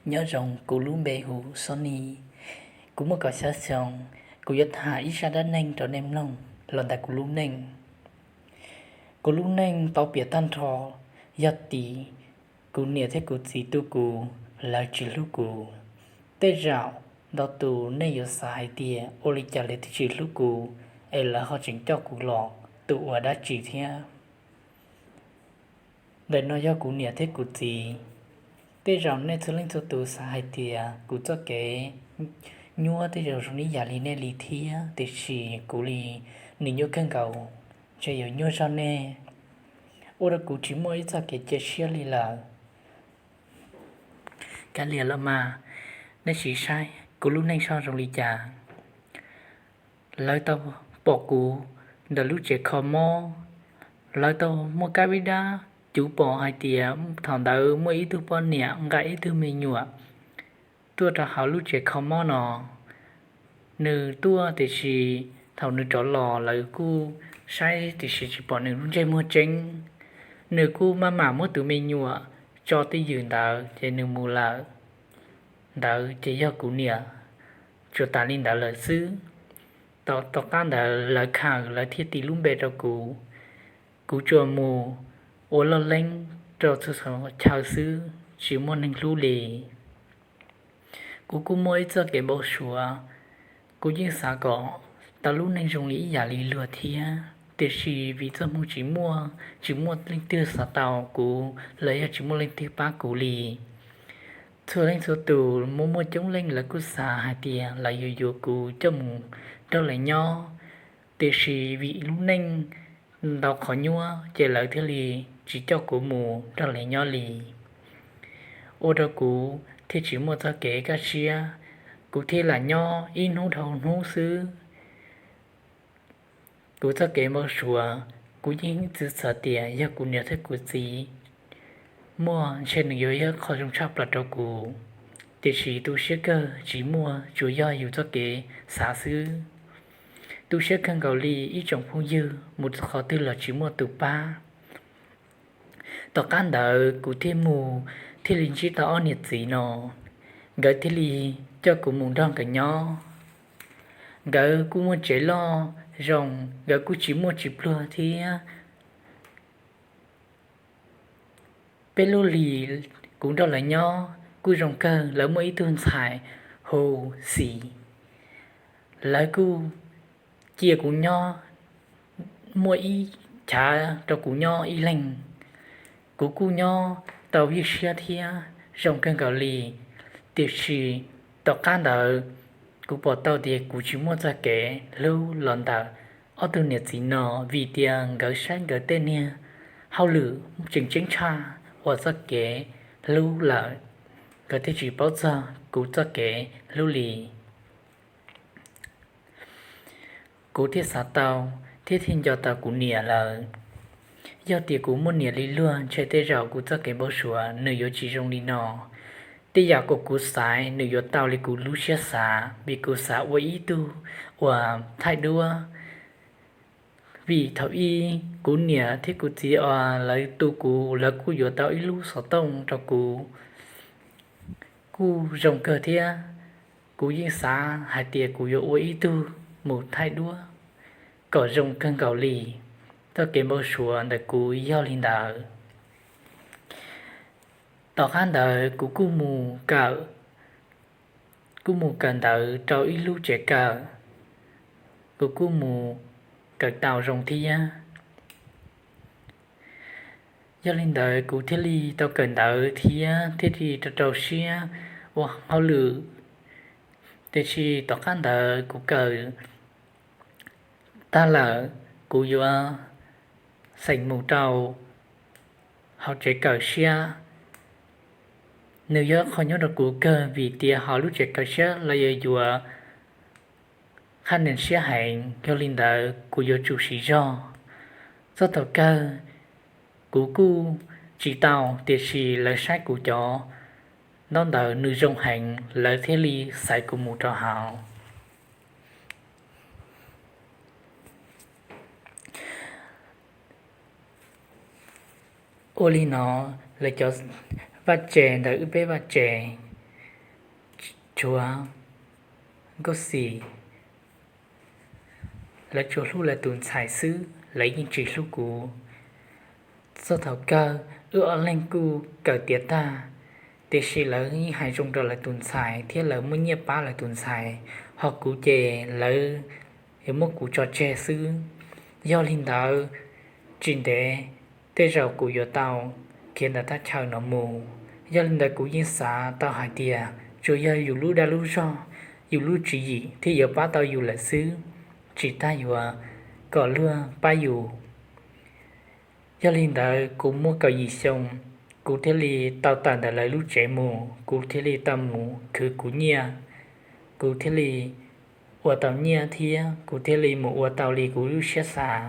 Nyob zoo, kuv lub npe hu Sony. Kuv muaj kaum xya xyoo. Kuv yuav tham ib zaj dab neeg rau nej mloog los ntawm kuv lub neej. Kuv lub neej tau piav tag nrho yog tim kuv niam thiab kuv txiv tu kuv, lawv tsis hlub kuv. Tej zaum ntau tus nej yuav xav hais tias ua li cas lawv twb tsis hlub kuv es lawv ho tseem coj kuv los tu ua dab tsi thiab. Ntawm no yog kuv niam thiab kuv txiv. Tej zaum nej txhua leej txhua tus xav hais tias kuv txoj kev nyuaj tej zaum zoo ib yam li nej li thiab, tiam sis kuv li nws nyuaj kawg nkaus, ntshe yuav nyuaj zog nej. Ua rau kuv tsis muaj ib txoj kev cia siab li lawm. Kav liam los mas, nej sim saib kuv lub neej zoo zoo li cas. Lawv tau pom kuv ntawm lub tsev kho mob. Lawv tau muaj kab vib dab cuv pom hais tias thaum ntawd muaj ib tug poj niam nqa ib tug me nyuam tuaj rau hauv lub tsev kho mob no. Nws tuaj tiam sis thaum nws rov los lawv kuj saib tiam sis tsis pom nws lub ntsej muag tseeb. Nws kuj maj mam muab tus me nyuam tso twj ywm ntawd ces nws mus lawm. Ntawd ces yog kuv niam, tsuas tas li ntawd lawm xwb. Tom qab ntawd lawv khaws lawv thiaj tis lub npe rau kuv. Kuv tsuas mus ua loj leeb rau txhua qhov chaw xwb, tsis muaj neeg hlub li. Kuv kuj muaj ib txoj kev npau suav, kuv yeej xav kom tau lub neej zoo li ib yam li luag thiab, tiam sis vim txoj hmoo tsis muaj, tsis muaj leej twg xav tau kuv los yog tsis muaj leej twg pab kuv li. Txhua leej txhua tus muaj muaj coob leej lawv kuj xav hais tias lawv yuav yuav kuv coj mus nrog lawv nyob, tiam sis vim lub neej ntau qhov nyuaj ces lawv thiaj li tsis coj kuv mus nrog lawv nyob li. Ua rau kuv thiaj tsis muaj txoj kev kaj siab, kuv thiaj lam nyob ib hnub dhau hnub xwb. Kuv txoj kev npau suav, kuv yeej txwv xav tias yog kuv niam thiab kuv txiv muaj ntshe nws yuav yog qhov zoo tshaj plaws rau kuv, tiam sis tu siab kawg tsis muaj, tsuas yog yus txoj kev xav xwb. Tu siab kawg nkaus li ib tsoom phooj ywg, mus qhov twg los tsis muaj tus pab. Tom qab ntawd kuv thiaj mus, thiaj li ntsib tau ob niam txiv no, nkawd thiaj li coj kuv mus nrog nkawd nyob. Nkawd kuj muaj tsev loj zoo, nkawd kuj tsis muaj tsis pluag thiab. Peb lub hlis kuv nrog lawv nyob kuj zoo kawg, lawv muaj ib tug ntxhais hu Xis. Lawv kuj cia kuv nyob, muaj ib chav rau kuv nyob ib leeg. Kuv kuj nyob tau ywj siab thiab zoo kawg nkaus li, tiam sis tom qab ntawd kuv pom tau tias kuv tsis muaj txoj kev hlub los ntawm ob tug niam txiv no, vim tias nkawd saib nkawd tej niag hauj lwm tseem ceeb tshaj uas txoj kev hlub lawm, nkawd thiaj tsis paub txog kuv txoj kev hlub li. Kuv thiaj xav tau thiab thiaj nco tau kuv niam lawm. Yog tias kuv muaj niam li luag ntshe tej zaum kuv txoj kev npau suav nws yuav tsis zoo li no. Tej yam kom kuv xaiv nws yuav tau li kuv lub siab xav, vim kuv xav ua ib tug uas thaij duab. Vim thaum ub kuv niam thiab kuv txiv uas lawv tu kuv, lawv kuj yuav tau ib lub xov tooj rau kuv, kuj zoo kawg thiab. Kuv yeej xav hais tias kuv yuav ua ib tug mus thaij duab kom zoo kawg nkaus li. Txoj kev npau suav ntawm kuv yog li ntawd. Tom qab ntawd kuv kuj mus kawm, kuj mus kawm ntawv rau ib lub tsev kawm, kuv kuj mus kawm tau zoo thiab. Yog li ntawd kuv thiaj li tau kawm ntawv thiab thiaj li rau rau siab ua hauj lwm. Tiam sis tom qab ntawd kuv kawm tag lawm, kuv yuav xeem mus rau hauv tsev kawm siab. Nws yog qhov nyuaj rau kuv kawg vim tias hauv lub tsev kawm siab lawv yuav yuav qhab nees siab heev, yog li ntawd kuv yuav tsum siv zog. Txog thaum kawg kuv kuj tsis tau, tiam sis lawv saib kuv cov ntaub ntawv nws zoo heev, lawv thiaj li xaiv kuv mus rau hauv. Ua li no, lawv cov vaj tse ntawm wb peb vaj tse Tshuav Nkauj Xis, lawv tsuas hlub lawv tus ntxhais xwb, lawv yeej tsis hlub kuv. Txog thaum kawg wb ob leeg kuj kawm tiav tag, tiam sis lawv yeej hais zoo rau lawv tus ntxhais thiab lawv muaj nyiaj pab lawv tus ntxhais, ho kuv ces lawv yuav muab kuv tso tseg xwb. Yog li ntawd, tsis ntev tej zaum kuv yuav tau khiav ntawm thaj chaw no mus. Yog li ntawd kuv yeej xav tau hais tias tsuas yog yus lub dag lub zog, yus lub tswv yim thiaj yuav pab tau yus lawm xwb, tsis tas yuav kom luag pab yus. Yog li ntawd kuv muaj kaum yim xyoo, kuv thiaj li tau tawm ntawm lawv lub tsev mus, kuv thiaj li tau mus khwv kuv nyiaj, kuv thiaj li ua tau nyiaj thiab kuv thiaj li mus ua tau li kuv lub siab xav.